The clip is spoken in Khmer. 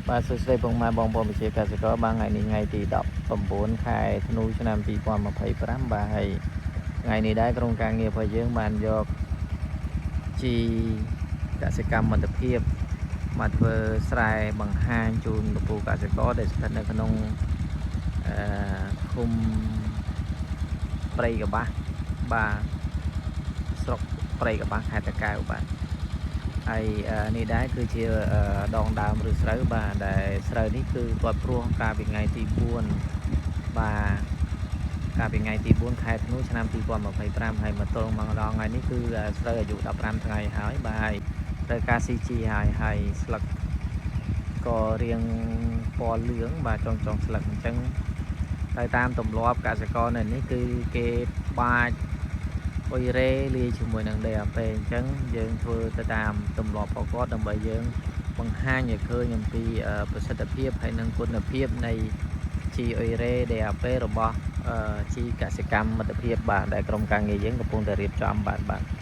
បាទសួស្តីពុកម៉ែបងប្អូនប្រជាកសិករបាទថ្ងៃនេះថ្ងៃទី19ខែធ្នូឆ្នាំ2025បាទហើយថ្ងៃនេះដែរក្រុមការងាររបស់យើងបានយកជីកសិកម្មមិត្តភាពមកធ្វើស្រែបង្ហាញជូនពពូកសិករដែលស្ថិតនៅក្នុងអឺឃុំព្រៃកប្បាសបាទស្រុកព្រៃកប្បាសខេត្តតាកែវបាទ ហើយនេះដែរគឺជាដងដើមឬស្រូវបាទដែលស្រូវនេះគឺគាត់ព្រោះកាលពីថ្ងៃទី4បាទកាលពីថ្ងៃទី4ខែធ្នូឆ្នាំ2025ហើយមកទល់មកដល់ថ្ងៃនេះគឺស្រូវអាយុ15ថ្ងៃហើយបាទហើយត្រូវការ CG ហើយហើយស្លឹកក៏រៀងពណ៌លឿងបាទចុងចុងស្លឹកអញ្ចឹងទៅតាមទម្លាប់កសិករនៅនេះគឺគេបាច អ៊ុយរ៉េលាយជាមួយនឹង DAP អញ្ចឹងយើងធ្វើទៅតាមទម្លាប់របស់គាត់ដើម្បីយើងបង្ហាញឲ្យឃើញអំពីប្រសិទ្ធភាពហើយនិងគុណភាពនៃជីអ៊ុយរ៉េ DAP របស់ជីកសិកម្មមិត្តភាពបាទដែលក្រុមការងារយើងកំពុងតែរៀបចំបាទបាទ។